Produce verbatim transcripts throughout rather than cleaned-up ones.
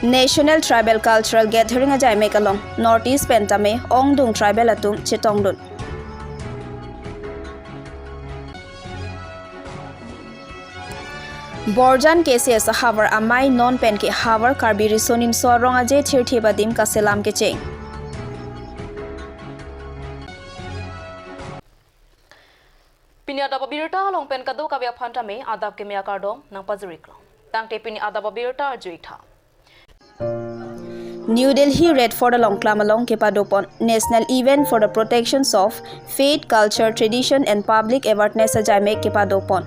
National Tribal Cultural Gathering ajaimek along North East pen tame ongdung tribal atum chetongdun. Borjan K C S ahavar amei non pen ke havar Karbi Riso Nimso Rong Aje thirthip adim kaselam kecheng. Pini adap abirta along pen kadokave aphan tame adap keme akardom nangpajir-iklo. Tangte pini adap abirta arju-iktha. New Delhi Red Fort along klam along kepadopon National Event for the Protections of Faith, Culture, Tradition and Public Awareness ajaimek kepadopon.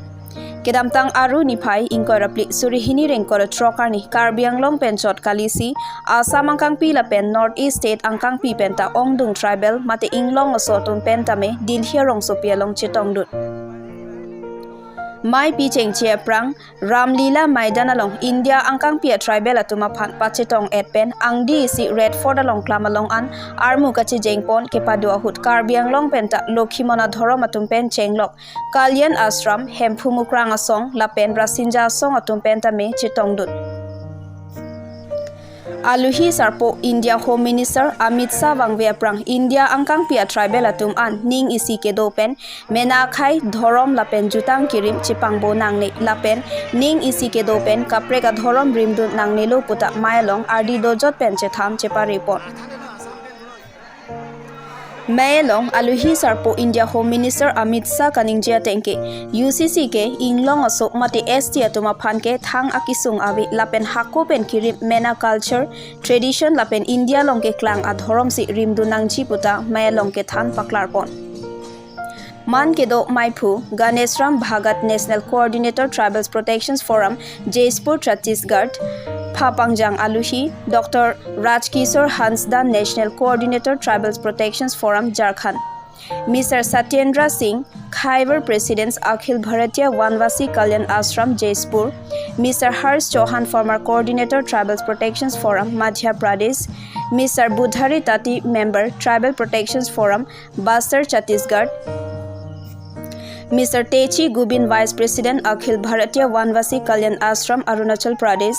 Kedamtang Aru niphai ingkoi ra phli suri hini ra ingkoi ra throk arni Karbi Anglong pen chot kalisi Assam angkangpi lapen North East State angkangpi pen ta ongdung tribal mate inglong aso atum pen tame Delhi arongsopi along chetongdun. Mei pi chengche aphrang Ramlila Maidan along India angkangpi a tribal atum aphan pachetong-et pen angdi isi Red Fort along klam along an armu kachejengpon kepado ahut Karbi Anglong pen ta Lokhimon adhorom atum pen chenglok Kalyan Ashram, Hemphu Mukrang asong lapen Rasinja asong atum pen tame chetongdun. Aluhi sarpo India Home Minister Amit Shah vangve aphrang India angkangpi a tribal atum an ning isi kedo pen mena akhei, dhorom lapen jutang kirim chepangbo nangne lapen ning isi kedo pen kaprek adhorom rimdun nangnelo puta mei along ardi dojot pen chethan cheparepon. Mei along aluhi sarpo India Home Minister Amit Shah kaningje ateng ke U C C ke inglong aso mate S T atum aphan ke thang akesung ave lapen hako pen kirim mena culture, tradition lapen India along keklang adhorom si rimdun nangji puta mei along kethan paklarpon. Man kedo meiphu Ganesh Ram Bhagat, National Coordinator, Tribals Protection Forum, Jajpur, Chhattisgarh, phapangjang aluhi Doctor Rajkishore Hansda, National Coordinator, Tribals Protection Forum, Jharkhand, Mister Satyendra Singh, Khaivar President, Akhil Bharatiya Vanvasi Kalyan Ashram, Jajpur, Mister Harsh Chauhan, former Coordinator, Tribals Protection Forum, Madhya Pradesh, Mister Budhari Tati, Member, Tribal Protection Forum, Bastar, Chhattisgarh, Mister Techi Gubin, Vice President, Akhil Bharatiya Vanvasi Kalyan Ashram, Arunachal Pradesh,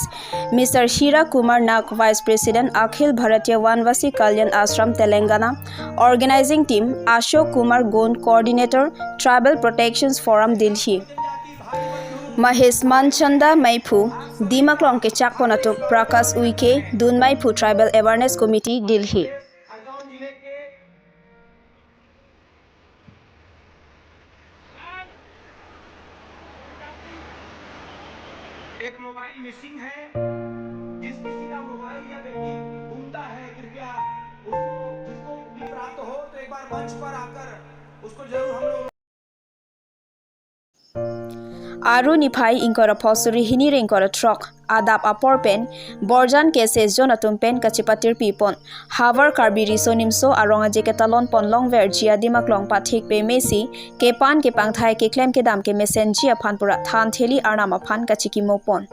Mister Hira Kumar Nag, Vice President, Akhil Bharatiya Vanvasi Kalyan Ashram, Telangana, Organizing Team, Ashok Kumar Gond, Coordinator, Tribal Protection Forum, Delhi. Mahesh Manchanda meiphu, Dimaklong kechakpon atum, Prakash Uike, Dun Meiphu Tribal Awareness Committee, Delhi. एक mobile missing है, जिस किसी का मोबाइल या व्यक्ति घूमता है, कृपया उसको, जिसको भी प्राप्त हो, तो एक बार मंच पर आकर उसको जरूर हम लोग Aru niphai ingkoi ra pho suri hini ra ingkoi ra throk adap apor pen Borjan K C S Zone atum pen kachepatirpipon. Havar Karbi Riso Nimso Arong Aje ketalonpon longverji adim aklong pathik pemesi kepan kepangthai keklem kedam kemesenji aphan pura than theli arnam aphan kachikimopon.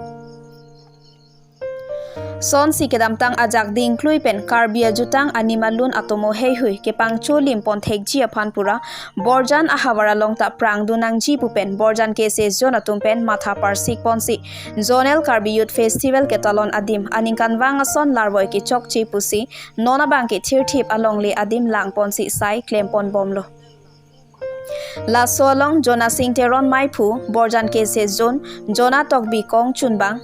Sonsi kedamtang ajak dingklui pen Karbi ajutang anim alun atomo heihui kepangcholimpon thekji aphan pura Borjan ahavar along ta prangdun nangji pu pen Borjan K C S Zone atum pen matha parsikponsi Zonal Karbi Youth Festival ketalon adim aningkanvang ason larvoi kechokche pusi non abangke thirthip alongle adim langponsi sai klemponbomlo. Laso along Jonasing Teron meiphu, Borjan K C S Zone, Jona Tokbi kongchunbang,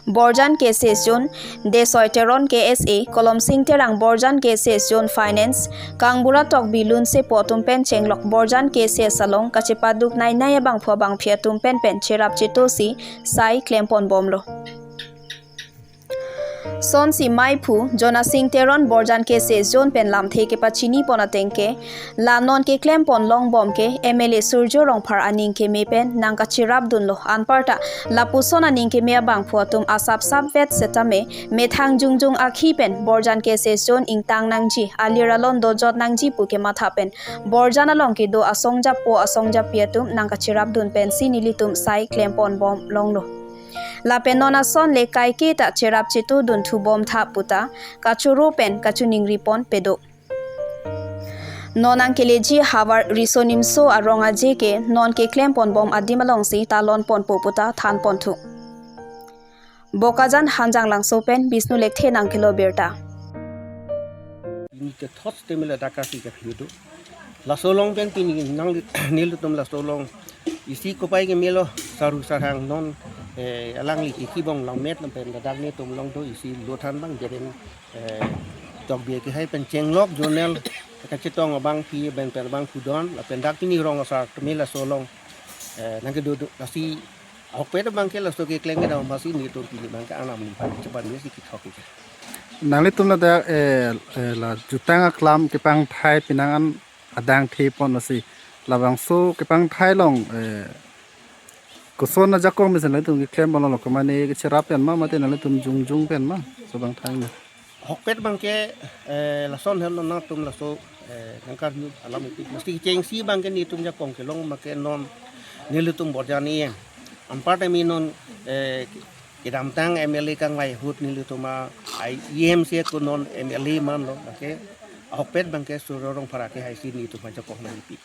Borjan K C S Zone, Desoi Teron K S A, Kolomsing Terang Borjan K C S Zone Finance, Kangbura Tokbi lunsepo atum pen chenglok Borjan K C S along kachepaduk nainai abangphu abangphi atum pen pen cherap chetosi sai klemponbomlo. Sonsi meiphu Jonasing Teron Borjan K C S Zone pen lamthe kepachinipon ateng ke, la non keklempon longbom ke M L A Surjo Rongphar aning keme pen nangkacherapdunlo, anparta lapuson aning keme abangphu atum asapsapvet setame methang jongjong akhi pen Borjan K C S Zone ingtang nangji, alir alon dojot nangji pu kematha pen Borjan along kedo asongjapo asongjapi atum nangkacherapdun pensi nelitum sai klemponbom longlo. Lapen non ason le kaike ta cherap cheto dunthubomtha puta kachoro pen kachiningriponpedo. Non nangkeleji havar Riso Nimso Arong Aje ke non keklemponbom adim alongsi talonponpo puta thanponthu. Bokajan Hanjanglangso pen Bishnu Lekthe nangkelo birta. Pini kethot sitame ladak karsi kaphi do. Laso along pen pini nang nelitum laso along isi kopai kemelo, saru sarhang non, eh, alangli kiki bong langmet pen ladak netum along do isi lothan bang jeren, eh, tokbi kehai pen chenglok zonal kachetong abangpi pen pen abangphu don lapen dak pini rong asar tame laso along, eh, nangkedo do. Lasi ahokpet abangke laso keklem kedam aphansi netum pini abangke anam ni pan chepan ni si kithok ke. Nanglitum ladak, eh, eh, la jutang aklam kepangthai penang an adang thepon lasi labangso kepangthai along, eh, koson ajakong mesen nanglitum keklem ponlo, kemane kecherap pen ma mate nanglitum jongjong pen ma so pangthai ma? Ahokpet abangke, eh, lason helo nangtum laso, eh, nangkarju alam ipik. Mesti kechengsi abangke netum ajakong kelong abangke non nelitum Borjan E M. Anparta mi non, eh, kedamtang M L A kangvai ahut nelitum a E M si ako non M L A manlo, abangke ahokpet abangke Surjya Rongphar akehaisi netum ajakong nangpi.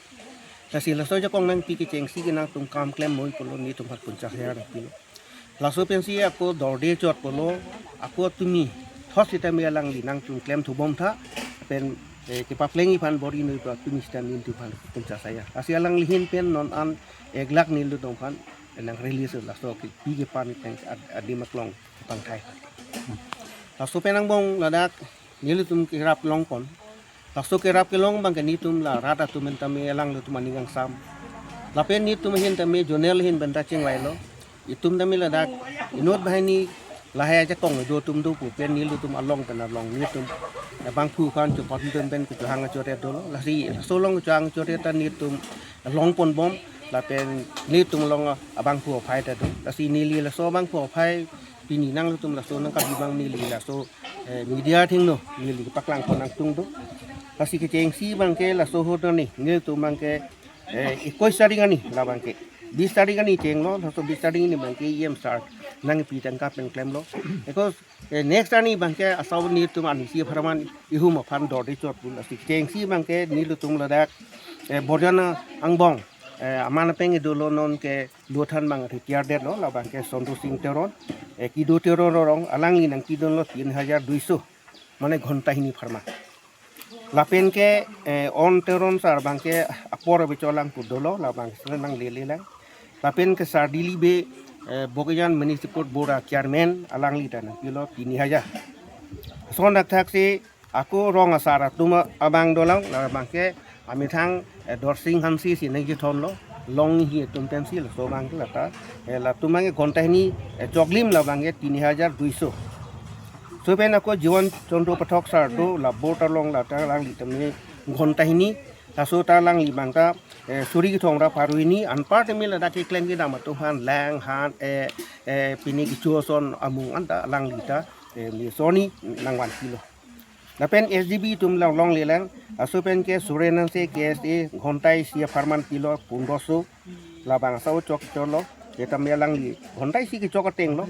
Lasi laso ajakong nangpi kechengsi ke nangtum kam klem moi pulo netum aphan ponchas hajar nangpilo. Laso pensi ako dorde chot pulo, ako tumi thot sitame alangli nangtum klem thubom tha, pen, eh, kepaplengji aphan bor-i noi pa tumi sitame netum aphan ponchas hajar. Lasi alangli ahin pen non an ek lakh nelitum aphan nang release laso kepi kepan pen ad-, adim aklong pangthai. Laso pen angbong ladak nelitum kerap longpon. Laso kerap kelong abangke netum la rat atum pen tame alanglitum aning kangsam. Lapen netum ahin tame zonal ahin pen ta chingvailo. Itum tame ladak inut banghini lahai ajakong do atum do pu pen nelitum along pen along netum abangphu aphan chopon pen pen kechohang achoret dolo. Lasi laso along kechohang achoret ta netum longponbom lapen netum along abangphu aphai ta do. Lasi neli laso abangphu aphai pini nanglitum laso nangkabibang neli laso, eh, media thengno neli paklang pon nangtung do. Lasi kechengsi abangke laso ahut arni nelitum abangke, eh, ekuis tarik arni labangke bis tarik arni chenglo, laso bis tarik arni abangke E M sir nangpi tangka pen klemlo. Ekos, eh, next arni abangke asau netum anisi apharman ihum aphan dorde chot pu. Lasi kechengsi abangke nelitum ladak, eh, Borjan angbong, eh, aman apeng idolo nonke lothan abang retire detlo, labangke Santosh Singh Teron, eh, kedo Teron arong, alangli nangkedonlo tin hajar dui so, mane ghonta hini apharman. Lapen ke, eh, On Teron sir abangke apor abicholang pu dolo, labangke nanglele lang. Lapen ke Sir Dilip Bey, eh, Bokajan Municipal Board a chairman, alangli ta nangpilo tini hajar. Lason thakthak si ako rong asar atum abang dolang, labangke amethang, eh, Dorsing Hanse si nangchethonlo, Longhi atum pensi laso abangke lata, eh, latum abangke ghonta hini, eh, choklim labangke tini hajar dui so. Laso pen ako Jiwan Chandra Pathak sir do, la board along lata alangli tame ghonta hini, laso ta alangli abang ta, eh, suri kethom ra pharo hini, anparta mi ladak keklem kedam atum aphan lang han, eh, eh, pini kecho ason amung anta alangli ta, eh, mi soni nangvanpilo. Lapen S D B atum along longle lang, laso pen ke Suren Hanse K S A ghonta isi apharman pilo pondro so, labang asau chok cholo, ke tame alangli ghonta isi kechok atenglo.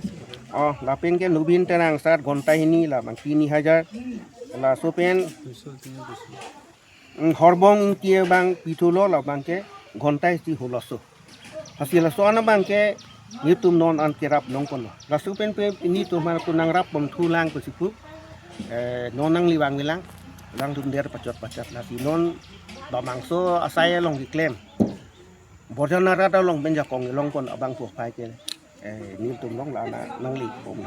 Oh, lapen ke Nobin Terang sir ghonta hini labang tini hajar, laso pen, mm, Horbong Ingti abang pithulo labangke ghonta isi holo so. Lasi laso an abangke netum non an kerap longponlo. Laso pen pen netum aphan ako nangrap ponthu lang pusi pu. Eh, non nangli vangve lang, alangtum der pachot pachot lasi non labangso asai along keklem. Borjan arat along pen ajakong longpon abangphu aphai ke, eh, netum along la na nanglipon.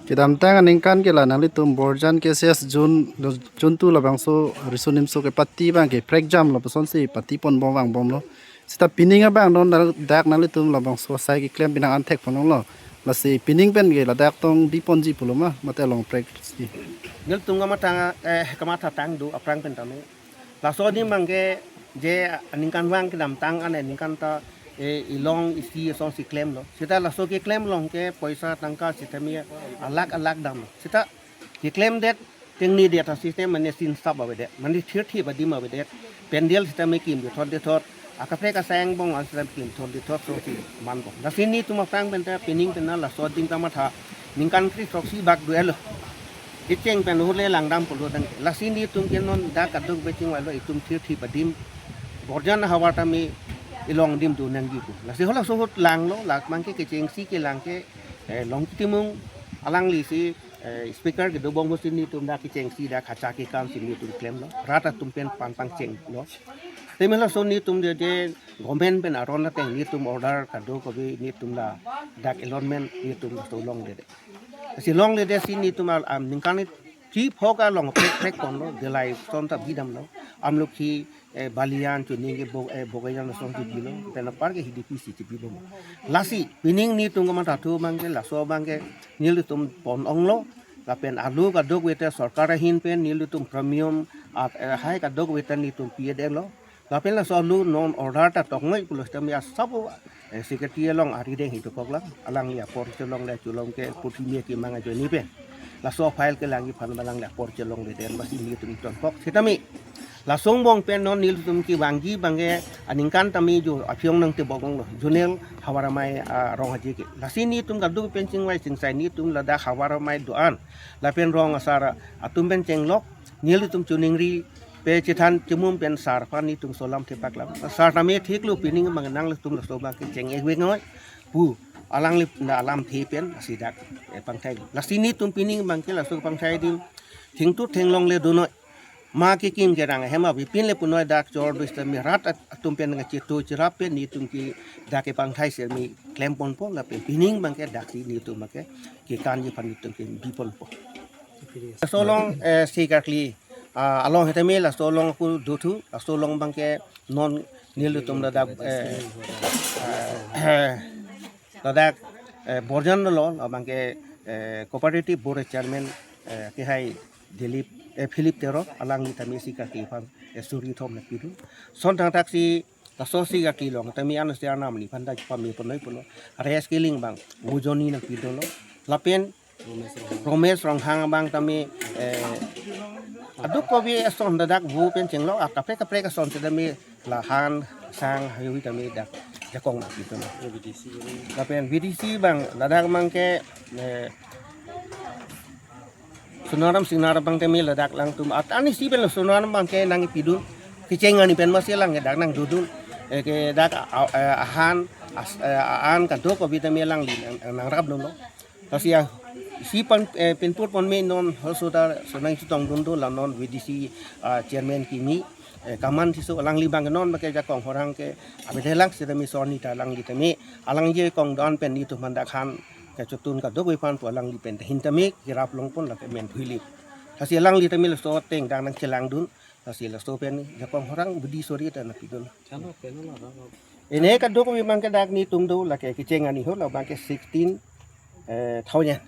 Kedamtang aningkan ke la nanglitum Borjan K C S Zone, Zone two labangso riso nimso kepati abangke prekjamlo, lasonsi patiponbom vangbomlo. Seta pining abang non dak nanglitum labangso asai keklem penang an thekponlonglo. Lasi pining pen ke ladak tong biponji pulo ma, mate along prek si. Nelitum kamatha, eh, kamatha tang do aphrang pen tame. Laso adim abangke je aningkanvang kedamtang an aningkan ta, eh, ilong isi asonsi klemlo. Seta laso keklem along ke poisa tangka sitame alakh alakh damlo. Seta keklemdet, tengnedet asystem mane sin sap avedet, mane thirthip adim avedet, pandal sitame kim dethot dethot, akaprek asai angbong an sitame kim dethot dethot so si manbom. Lasi netum aphrang pen ta pining pen na laso adim kamatha ningkan kre throksi bak do-etlo. Icheng pen hule langdam pulo tangte. Lasi netum ke non dak kadokave chingvailo, itum thirthip adim Borjan ahavar tame ilong adim do nangji pu. Lasi halaso ahut langlo, labangke kechengsi kelang ke, eh, Longki Timung, Alangli si, eh, speaker kedobom pusi netum dak kechengsi dak kacha kekam si netum klemlo. Rat atum pen pangpang chenglo. Tame laso netum de de government pen aron ateng netum order kadokave netum ladak allotment netum laso longledet. Si longledet si netum al-, am ningkan ni three four along prek prek ponlo, delai son ta bidamlo. Amlok hi, eh, Balian chuning ke bo-, eh, Bokajan son chebilo, pen apar ke H D P C chebilo. Lasi pining netum kamatha thu abangke, laso abangke nelitum pon onglo, lapen alu kadokave ta sorkar ahin pen nelitum premium, at, eh, hai kadokave ta netum pidetlo. Lapen laso alu non order ta toknoi pulo sitame asap, eh, secretary along arideng hitu koklang, alangli apor chelongle chulom ke putime kimang ajoine pen. Laso file kelang iphan alangli apor chelongle den basi netum tonkok sitame. Laso angbong pen non netum kevangji abangke aningkan tame jo aphiong nangtebok onglo. Zonal Havar Amei, ah, rong aje ke. Lasi netum kadokave pen chingvai chingsai netum ladak Havar Amei do-an. Lapen rong asar atum pen chenglok. Nelitum choningri pe chethan chemum pen sar aphan netum so lamthe paklang. Sar tame thiklo pining abang nangtum laso abangke cheng-e vek noi pu alangli na alamthe pen lasi dak, eh, pangthai. Lasi netum pining abangke laso pangthai adim thengtu thenglongle donoi. Ma kekim kerang hem avepin le punoi dak chor do sitame rat at-, atum pen nangchetu cherap pen netum ke dak kepangthai sitame klem ponpo lapen pining abangke dak si netum abangke kekanji aphan netum kebi ponpo. Laso along, eh, si karkli, ah, along hetame laso along aku dothu, laso along abangke non nelitum ladak, eh, eh, ladak, eh, borjan lo, abangke, eh, Cooperative Board Chairman, eh, kehai Dilip, eh, Philip Teron, alangli tame si karkli aphan, eh, suri thom nangpidun. Son thangthak si laso si karkli along tame ano si arnam neliphan dak pame ponoi pulo. Rest killing abang, ojoni nangpidunlo. Lapen Romesh Ronghang abang tame, eh, aduk kobi ason ladak vo pen chenglok, ah, kaprek kaprek ason sitame lahan sang hayu tame dak jakong nangpidun. Lapen V D C abang ladak abangke, eh, Sonaram Singnar abang tame ladak alangtum at ani si pen Sonaram abangke nangpidun. Kecheng ani pen masi alang ke dak nangdodun. Eh, ke dak a-, a-, eh, ahan, as-, eh, an kadokave tame alangli nang, nangrapdunlo. Lasi ya, si pan, eh, pinpur pon me non hoso ta sonang chitong dun do la non V D C, ah, chairman kimi, eh, kaman si so alangli abang non abangke jakong horang ke, abedelang sitame soni ta alangli tame, alangli kong dan pen netum aphan dak han kachotun kadokave aphan pu alangli pen ta hin tame, kirap long pon lake men thuili. Lasi alangli tame laso ateng dak nangchelangdun, lasi laso pen jakong horang budi sori ta nangpidun. Chano pen lo, lo, lo. Ene kadokave abangke dak netum do lake kecheng ani ho labangke sixteen, eh, thousand.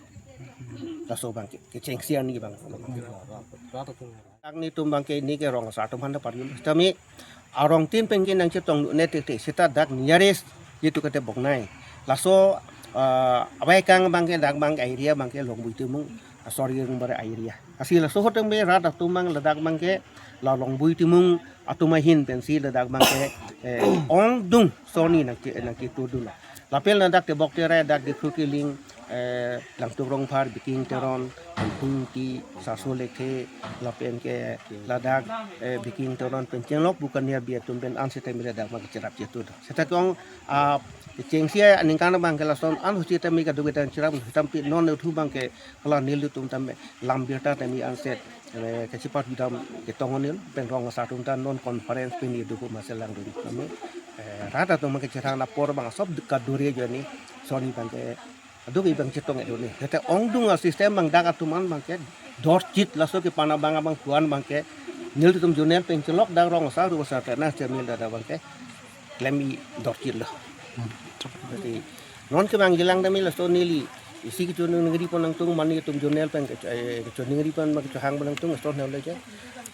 Laso abangke kechengsi ani abang. Dak netum abangke neke rong asar atum aphan ta parjul. Tame arong tin pen ke nangchetong ne te te seta dak nearest jitu kate Boknai. Laso, ah, abai kang abangke dak abang area abangke Longbui Timung, ah, sorry, Rungbar area. Lasi laso hotem be rat atum abang ladak abangke la Longbui Timung atum ahin pensi ladak abangke, eh, ongdung soni nangke, nangketudun. Lapen ladak Tebok Terai, dak Diphu Kiling, eh, Langtup Rongphar, Biking Teron, Phungti, Saso Lekthe, lapen ke ladak, eh, Biking Teron pen chenglok bukan ya bi atum pen an sitame ladak abangke cherap chetudun. Seta kong, ah, chengsi aningkan abangke lason an husi tame kadokave ta cherap, tampi non thu abangke hala nelitum tame lam birta tame anset, eh, kachipat bidam ketong onil pen rong asar atum ta non conference pen ni duku maselang dun tame, eh, rat atum abangke cherang apor abang asop kadure joni soni abangke aduk ibang chetong edoni. Hete ongdung asystem abang dak atum an abangke dorchit laso ke pana abang abang kuan abangke nelitum zonal pen chelok dak rong asar ru asar tena chemil dada abangke klem-i dorchit lo. Jadi non ke abang jilang tame laso neli isi kechoningri pon nangtung mane atum zonal pen ke, eh, kechoningri pon ma kechohang pon nangtung laso nang leja.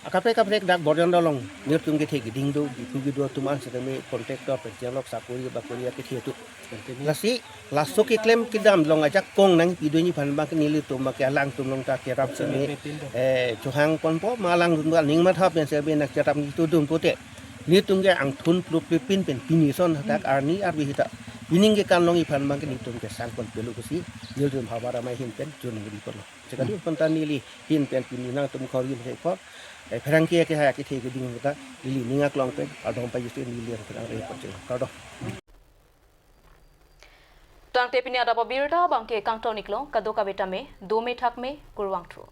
Akaprek kaprek dak borjan dolong nelitum kethe keding do, Diphu kedo atum an sitame contractor pen chelok sakori bakori kethe tu. Lasi laso keklem kedam along ajakong nangpidunji aphan abangke nelitum abangke alangtum along ta kerap sini, eh, chohang ponpo ma alangtum aning matha pen sebe nangcherap ni tudun pote. Netum ke angthun plup pipin pen pini son dak arni arvi hita. Pining kekan longji aphan abangke netum kesang pon pelu pusi nelitum Havar Amei ahin pen choningri ponlo. Chekadu pon ta neli ahin pen pini nangtum khori le khor. Eh, pherangke ke hai kethe keding ta neli ning aklong pen adom pajut neli ang pherang re pon cheng. Kardom. Tangte pini adap abirta abangke kangton-iklo, kadokave tame dome thakme, kurvangthu.